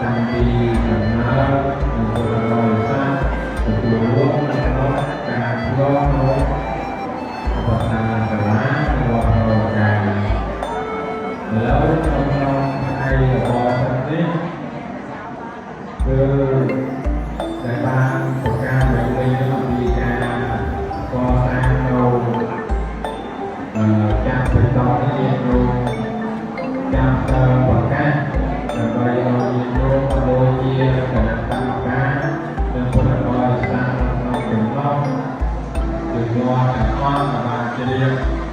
តាំងពីកំណើតនិងពុទ្ធបរិស័ទទទួលរួមនៅក្នុងការធ្វើនៅបតាសាលានិងវត្តរកាយឥឡូវនៅក្នុងថ្ងៃរបស់សិទ្ធនេះគឺដែលបានប្រកាសឡើងវិញអំពីការកសាងនៅអឺចាំបន្តនេះយើងនឹងចាំទៅប្រកាសដើម្បីឲ្យញាតិញោមក៏ដូចជាគណៈកម្មការនិងពុទ្ធបរិស័ទនៅក្នុងចំណោះជំនាន់ទាំងអស់បានជ្រាប។